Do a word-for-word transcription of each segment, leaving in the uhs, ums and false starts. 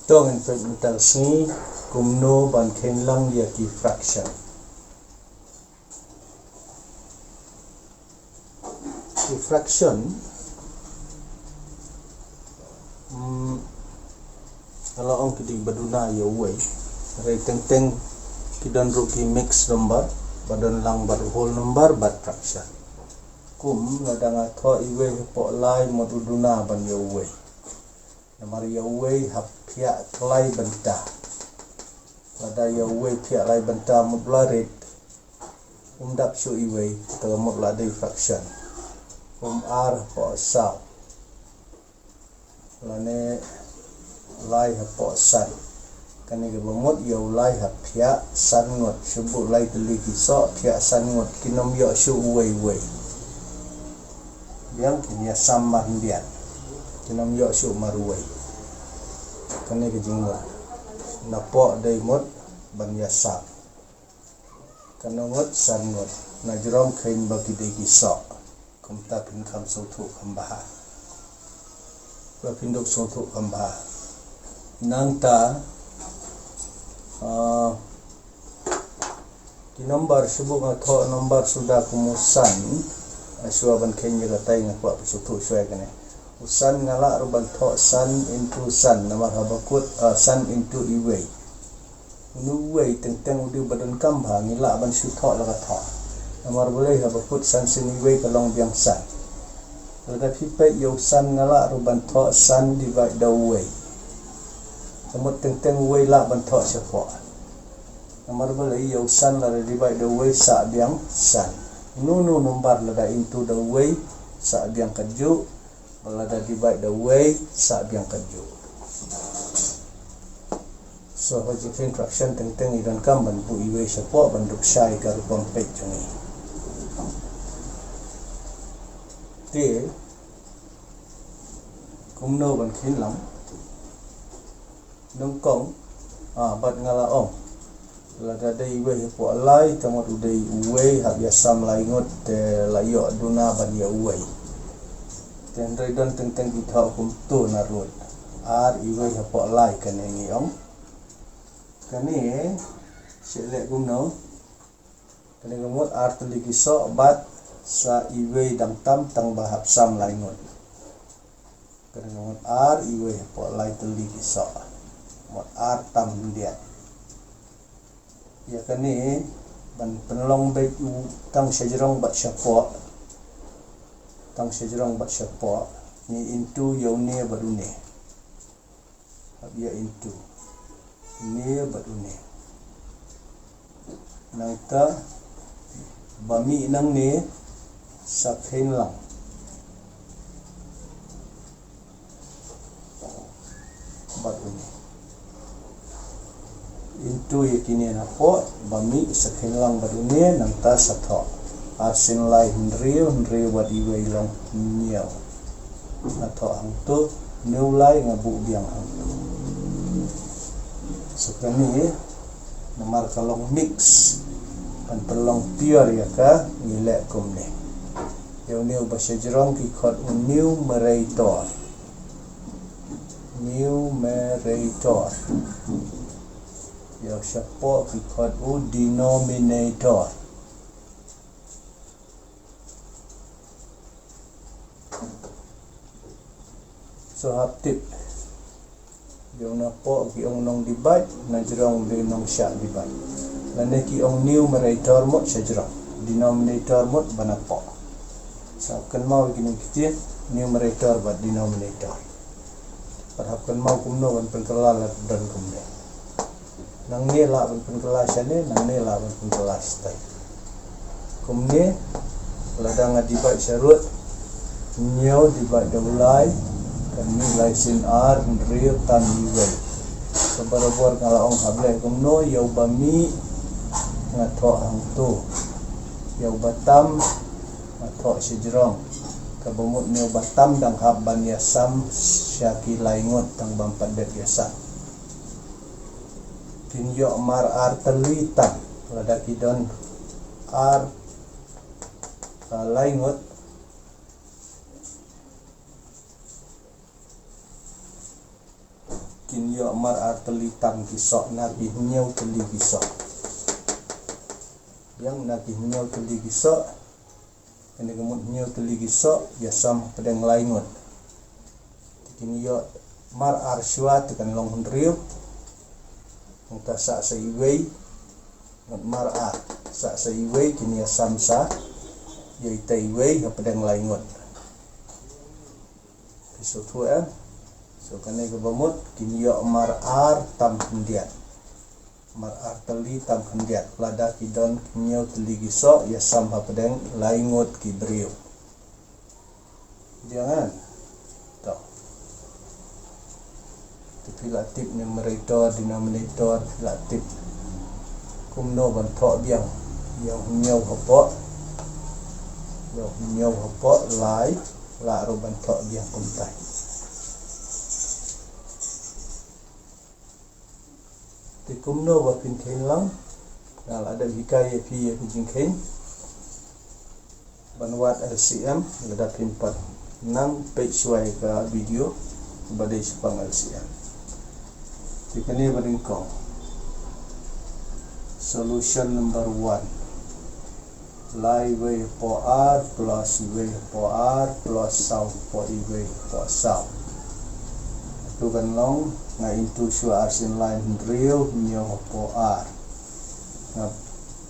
To ngin peit mynta ka sngi kumno ban kheiñ lang ïa ki fraction. Ki fraction, hmm, nga la ong ki dei ba duna ïa uwei. Hynrei teng teng ki don ruh ki mixed number, ba don lang bad whole number bad fraction. Kum lada nga thoh iwei hapoh lai mut u duna ban ïa uwei. Namar ïa uwei hap phiah lai bynta. Lada ïa uwei phiah lai bynta mut la rit. Um dap shuh iwei, te mut la dei fraction. Um ar hapoh saw. Lane lai hapoh san. Kane kaba mut ïa u lai hap phiah san ngut, shu buh lai tylli ki soh, phiah san ngut, kin ym ïoh shuh uwei uwei. Biang kin ïasam markhyndiat. Kin ym ïoh shuh marwei. Kane ka jingmut. Napoh dei mut ban ïasam. Katno ngut? San ngut. Na jrong kheiñ ba ki dei ki soh. Kumta phin kham sngewthuh kham bha. Ba phin dup sngewthuh kham bha. Nangta, ah, ki number shu buh nga thoh number suda kum u san. Shuwa ban kheiñ ïa katai nga kwah phin sngewthuh shuwa ïa kane. U san nga lah ruh ban thoh san into san. Namar haba kut, ah, san into iwei. Une uwei teng teng u dei ba donkam bha ngi lah ban shu thoh la ka thoh. Namar balei? Haba kut san sien iwei ka long biang san. Lada phi peit ïa u san nga lah ruh ban thoh san divide da uwei. Ka mut teng teng uwei lah ban thoh shapoh. Namar balei? Ïa u san lada divide da uwei sah biang san. Uno uno number lada into da uwei sah biang kajuh. Lada divide da uwei sah biang kajuh. So ha jingkheiñ fraction teng teng i donkam ban buh iwei shapoh ban dup shai ka rukom peit jong i. Te kumno ban kheiñ lang? Nyngkong, ah, bad nga la ong, lada dei iwei hapoh lai, te mut u dei uwei hap ïasam lai ngut, te la ïoh duna ban ïa uwei. Te hynrei don teng teng ki thoh kumto na root. Ar iwei hapoh lai kane ngi ong. Kane, shu leh kumno? Kane ka mut ar tylli ki soh bad sa iwei dang tam tang ba hap sam lai ngut. Kane ka mut ar iwei hapoh lai tylli ki soh. Mut ar tam khyndiat. Ïa kane ban pynlong beit u tang shajrong bad shapoh. Tang shajrong bad shapoh. Ngi into ïa une bad une. Hap ïa into. Une bad une. Nangta ba mih nangne sa kheiñ lang bad une. Into ïa kine napoh, ba mih sa kheiñ lang bad une, nangta sa thoh. Ar sien lai hynriew, hynriew bad iwei long hynñiew. Nga thoh hangto, hynñiew lai nga buh biang hangto. So kane, namar ka long mix, kan pynlong pure ïa ka, ngi leh kumne. Ïa une uba shajrong ki khot u numerator. Numerator. Ïa u shapoh ki khot u denominator. So hap tip. Ïa u napoh ki ong nongdivide, na jrong dei nongshah divide. Lane ki ong numerator mut shajrong, denominator mut ba napoh. So hap kynmaw ïa kine ki ktien, numerator bad denominator. Bad hap kynmaw kumno ban pynkylla lada don kumne. Nangne lah ban pynkylla shane, nangne lah ban pynkylla shatai. Kumne, lada nga divide sha root, hynñiew divide da u lai, kan mih lai sien ar, hynriew tan iwei. Ka barabor nga la ong hap leh kumno, ïa uba mih nga thoh hangto. Ïa uba tam nga thoh shajrong. Kaba mut une uba tam dang hap ban ïasam sha ki lai ngut tang bym pat dep ïasam. Kin ïoh mar ar tylli tam, lada ki don ar, ah, lai ngut. Kin ïoh mar ar tylli tam ki soh na ki hynñiew tylli ki soh. Ïa na ki hynñiew tylli ki soh. Kane ka mut hynñiew tylli ki soh ïa sam hapdeng lai ngut. Te kin ïoh mar ar shuwa te kan long hynriew. Nangta sah sa iwei. Ngut mar ar sah sa iwei kin ïa sam sa ïa ita iwei hapdeng lai ngut. Phi sngewthuh em? So kane kaba mut kin ïoh mar ar tam khyndiat. Mar ar tylli tam khyndiat lada ki don hynñiew tylli ki soh ïa sam hapdeng lai ngut ki briew. Jangan. To. Te phi la tip numerator, denominator, phi la tip kumno ban thoh biang ïa u hynñiew hapoh, ïa u hynñiew hapoh lai, lah ruh ban thoh biang kumtai. Te kumno ba phin kheiñ lang? Nga la dep hikai ïa phi ïa ki jingkheiñ ban wad L C M lada phim pat nang peit shuwa ïa ka video ba dei shaphang L C M. Te kane ba nyngkong, solution number one. Lai wei hapoh ar plus iwei hapoh ar plus saw hapoh iwei hapoh saw. Atu kan long, nga into shuwa, ar sien lai hynriew, hynñiew hapoh ar. Nga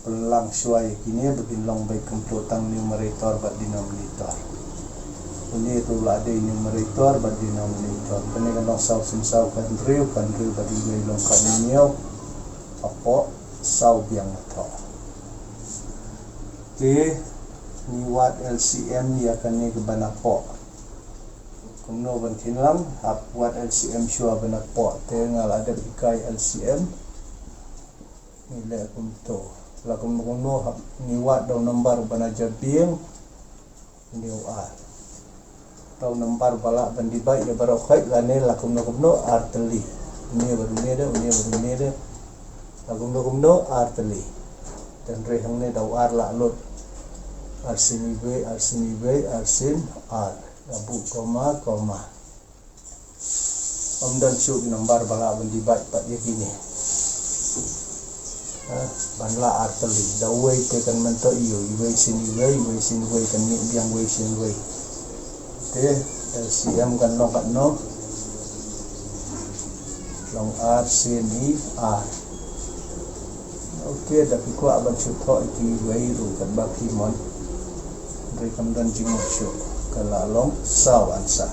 pynlang shuwa ïa kine ba kin long beit kumto, tang numerator bad denominator. Une ruh la dei numerator bad denominator. Kane kan long saw sien saw ka hynriew, ka hynriew bad iwei long ka hynñiew hapoh saw biang hapoh. Te ngi wad L C M ïa kane kaba napoh. Kumno ban kheiñ lang? Hap wad L C M shuwa ba napoh. Te nga la dep hikai L C M. Ngi leh kumto. La kumno kumno hap ngi wad da u number ba na jabieng. Une u ar. Da u number ba lah ban divide ïa baroh khoit lane la kumno kumno ar tylli. Une bad une de, une bad une de. La kumno kumno ar tylli. Te hynrei hangne da u ar lah lut. Ar sien iwei, ar sien iwei, ar sien ar. La buh comma, comma. Ym don shuh ki number ba lah ban divide pat ïa kine. Ha, ban lah ar tylli. Da uwei te kan myntoi ïa u, iwei sien iwei, iwei sien iwei, kan mih biang wei sien wei. Te L C M kan long katno? Long ar sien i ar. Ok, da phi kwah ban shu thoh ïa kiwei ruh katba phi mon. Hynrei kam don jingmut shuh, ka la long saw answer.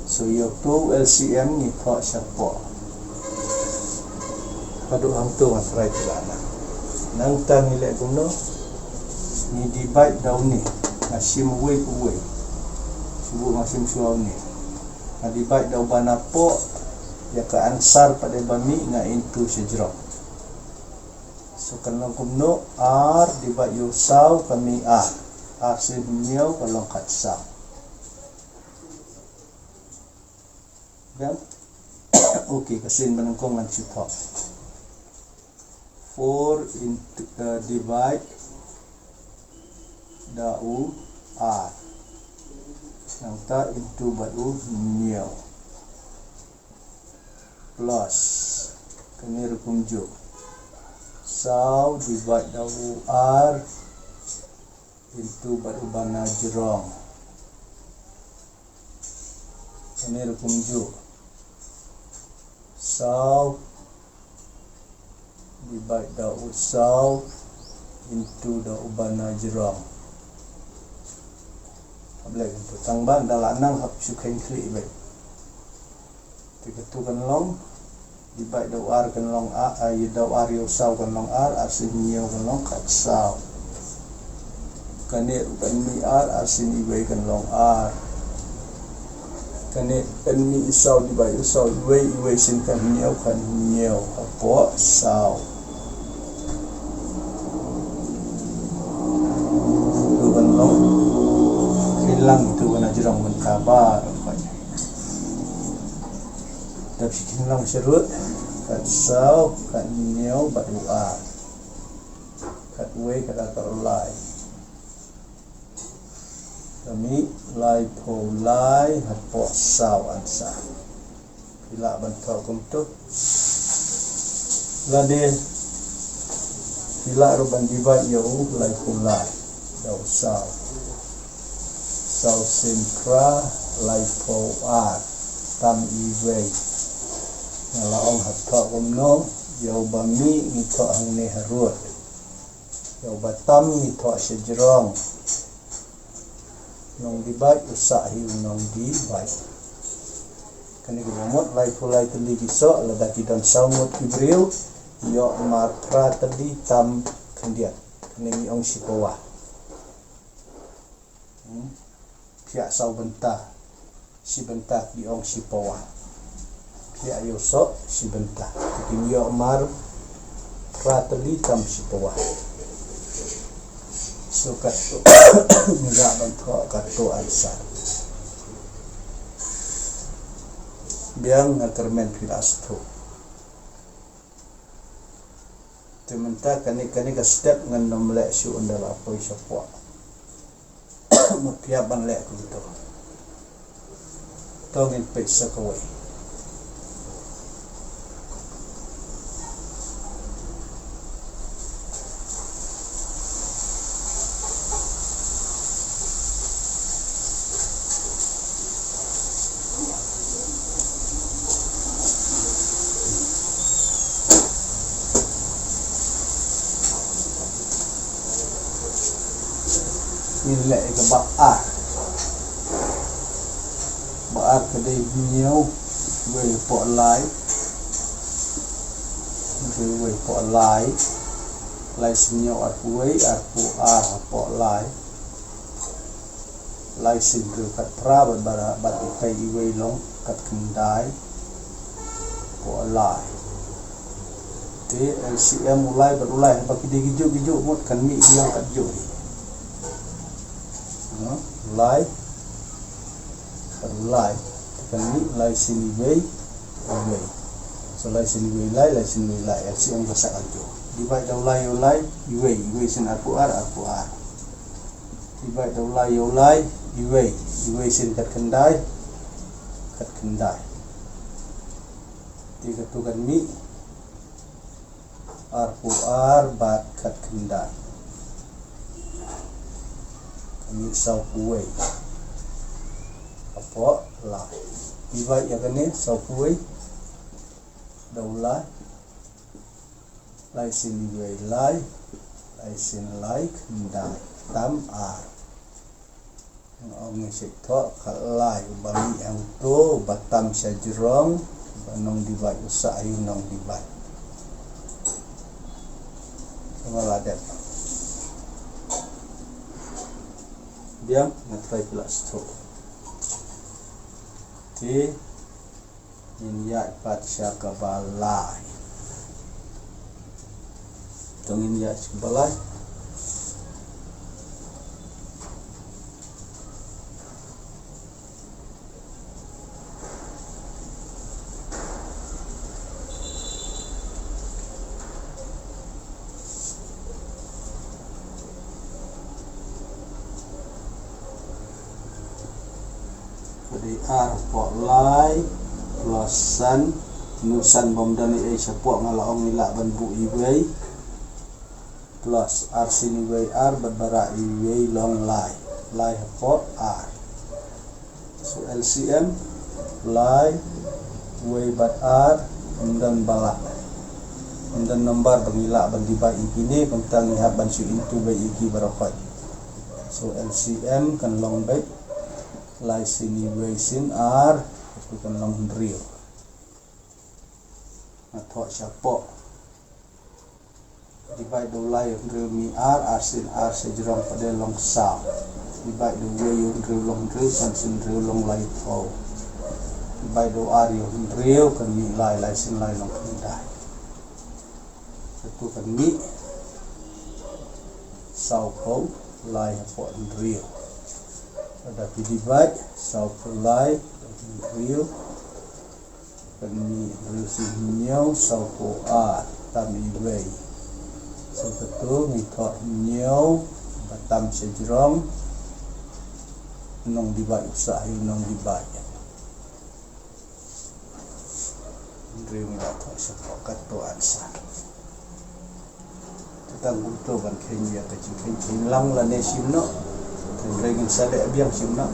So ïa uto u L C M ngi thoh shapoh. Haduh hangto ngan try phi la nang. Nangta ngi leh kumno? Ngi divide da une. Nga shim uwei uwei. Shu buh nga shim shuwa une. Nga divide da uba napoh. Ïa ka answer pat ïa ba mih nga into shajrong. So kan long kumno? Ar divide ïa u saw ka mih ar. Ar sien hynñiew ka long khatsaw. Biang? Ok, ka sien ba nyngkong ngan shu thoh. Four into, uh, divide da u ar. Nangta into bad u hynñiew. Plus. Kane ruh kumjuh. Saw divide da u ar into bad uba na jrong. Kane ruh kumjuh. Saw divide da u saw into da uba na jrong. Hap leh kumto tang ba da la nang hap shu kheiñ khlieh beit. Te katu kan long, divide da u ar kan long a, a, ïa da u ar ïa u saw kan long ar, ar sien hynñiew kan long khatsaw. Kane ruh kan mih ar, ar sien iwei kan long ar. Kane kan mih i saw divide u saw iwei, iwei sien kan hynñiew, kan hynñiew hapoh saw. Tu kan long, kheiñ lang tu kan jrong mynta ba. Dap shi kheiñ lang sharud, khatsaw, khathynñiew bad u ar. Khatwei, khatar, khatlai. Ka mih laiphew lai hapoh saw answer. Phi lah ban thoh kumto. Lane phi lah ruh ban divide ïa u laiphew lai da u saw. Saw sien phra laiphew ar tam iwei. Nga la ong ha thoh kumno, ïa u ba mih ngi thoh hangne harud. Ïa u ba tam ngi thoh sha jrong. Nongdivide u sah hi u nongdivide. Kane ka ba mut laiphew lai tylli ki soh, lada ki don saw ngut ki briew, ïoh mar phra tylli tam khyndiat. Kane ngi ong shi pawa. Hmm. Phiah saw bynta, shi bynta ki ong shi pawa. Phiah ïa u soh shi bynta. Te kin ïoh mar phra tylli tam shi pawa. So katto ngi lah ban thoh katto answer. Biang nga kyrmen phi la sngewthuh. Te mynta kane, kane ka step ngan ym leh shuh ynda la poi shapoh. Mut phi hap ban leh kumto. To ngin peit sa kawei. Ngin leh ïa ka ba ar. Ba ar ka dei hynñiew wei hapoh lai. Hynriew wei hapoh lai. Lai sien hynñiew arphew wei, arphew ar hapoh lai. Lai sien hynriew khatphra bad, bad, bad iwei long khatkhyndai. Hapoh lai. Te L C M u lai bad u lai haba ki dei kijuh kijuh mut kan mih biang katjuh hi. No, u lai bad u lai kan mih lai sien iwei, iwei. So lai sien iwei lai, lai sien iwei lai. L C M ka sah katjuh. Divide da u lai ïa u lai, iwei, iwei sien arphew ar, arphew ar. Divide da u lai ïa u lai, iwei, iwei sien khatkhyndai, khatkhyndai. Te katto kan mih arphew ar bad khatkhyndai. Kan mih sawphew wei. Hapoh lai. Divide ïa kane sawphew wei da u lai. Lai sien iwei lai, lai sien lai khyndai, tam ar. Nga ong ngi shu thoh khalai, uba mih hangto, uba tam sha jrong, uba nongdivide u sah hi u nongdivide. Nga la dep. Biang, nga try phi la sngewthuh. Te ngin ïaid pat sha kaba lai. To ngin ïaid sha kaba lai. Ka dei ar hapoh lai plus san, nu san bym don ei ei shapoh, nga la ong ngi lah ban buh iwei, plus ar sien iwei ar bad ba rah iwei long lai. Lai hapoh ar. So L C M, lai, wei bad ar, ym don ba lah. Ym don number ba ngi lah ban divide ïa kine, kumta ngi hap ban shu into beit ïa ki baroh khoit. So L C M kan long beit lai sien iwei sien ar, katu kan long hynriew. Nga thoh shapoh. Divide da u lai ïa u hynriew mih ar, ar sien ar sha jrong pat de long saw. Divide da u wei ïa u hynriew long hynriew, san sien hynriew long laiphew. Divide da u ar ïa u hynriew kan mih lai, lai sien lai long khyndai. Katu kan mih sawphew lai hapoh hynriew. Lada phi divide sawphew lai hynriew, kan mih hynriew sien hynñiew, sawphew ar tam iwei. So katu ngi thoh hynñiew ba tam sha jrong, nongdivide u sah hi u nongdivide. Hynrei ngi la thoh shapoh katto answer. Te tang kumto ban kheiñ ïa ka jingkheiñ, kheiñ lang lane shim noh. Hynrei ngin sa leh biang shim noh.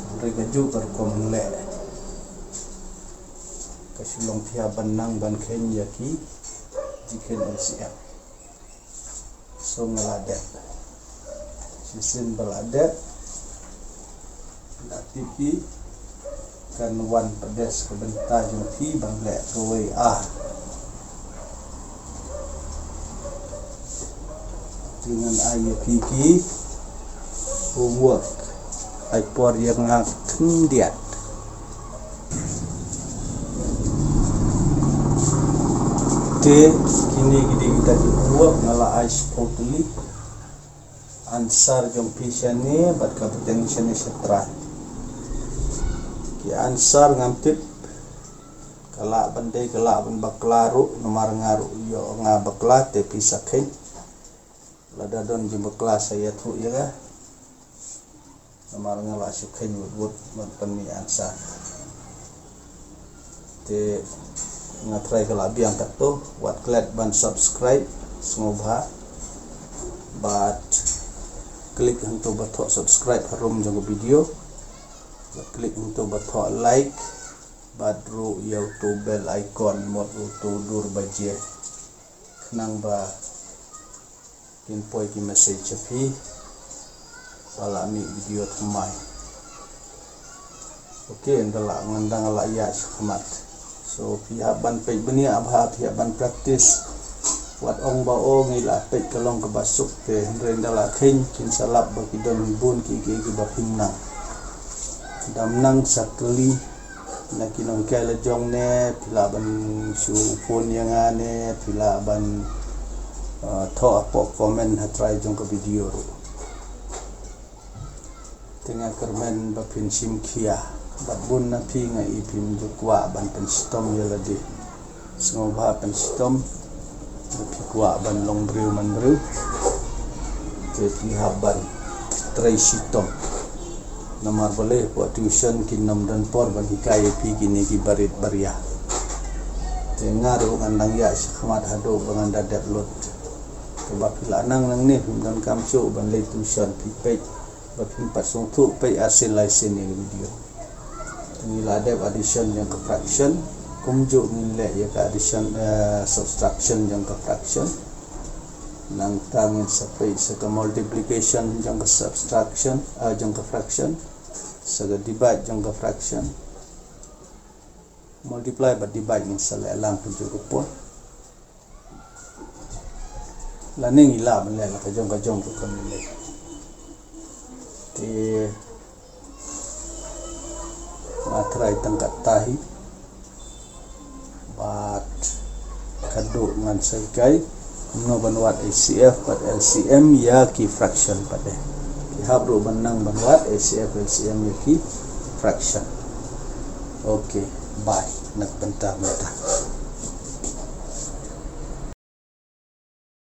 Hynrei kajuh ka rukom ngi leh. Ka shu long phi hap ban nang ban kheiñ ïa ki jingkheiñ L C M. So nga la dep. Shisien ba la dep, nga tip hi kan wan pdes ka bynta jong phi ban leh kawei ar. Te ngan ai ïa phi ki homework. Ai por ïa nga khyndiat. Te kine ki dei kita ki homework nga la ai shiphew tylli. Answer jong phi shane bad ka bteng shane sha trai. Ki answer ngam tip, ka lah ban dei, ka lah ban bakla ruh, namar nga ruh ïoh nga bakla te phi sa kheiñ. Lada don jingbakla sa ïathuh ïa nga. Namar nga la shu kheiñ wut wut ban pynmih answer. Te nga trai ka la biang katto, wat klet ban subscribe, sngewbha. Bad klik hangto ba thoh subscribe harum jong ka video. Bad klik hangto ba thoh like. Bad ruh ïa uto bell icon mut uto dur baje. Khnang ba kin poi ki message sha phi ba la mih video thymmai. Okay, ynda la ngan dang la ïa shakhmat. So phi hap ban peit bniah bha, phi hap ban practice. Wat ong ba o ngi la peit ka long kaba suk te hynrei ynda la kheiñ kin sa lap ba ki don bun ki ki ki ba phim nang. Dam nang sa kylli na ki nonghikai la jong ne, phi lah ban shu phone ïa nga ne, phi lah ban uh, thoh hapoh comment ha trai jong ka video ruh. Te nga kyrmen ba phin shim khia bad bun na phi nga i phim ju kwah ban pynshitom ïa lade. Sngewbha pynshitom, ba phi kwah ban long briew man briew. Te phi hap ban trei shitom. Namar balei, hapoh tuition kin nym don por ban hikai ïa phi kine ki barit baria. Te nga ruh ngan dang ïa shakhmat haduh ba ngan da dep lut. Te ba phi la nang nangne phim donkam shuh ban leit tuition, phi peit. Ba phim pat sngewthuh, peit arsien laisien ïa ka video. Ngi la dep addition jong ka fraction, kumjuh ngin leh ïa ka addition, eh, subtraction jong ka fraction. Nangta ngin sa peit sa ka multiplication jong ka subtraction, eh, jong ka fraction, sa ka divide jong ka fraction. Multiply bad divide ngin sa leh lang kumjuh ka por. Lane ngi lah ban leh la ka jong ka jong ka kong leh. Te nga trai tang katta hi. Bad kaduh ngan sa hikai kumno ban wad H C F bad L C M ïa ki fraction pat de. Ki hap ruh ban nang ban wad H C F L C M ïa ki fraction. Okay, bye. Na ka bynta mynta.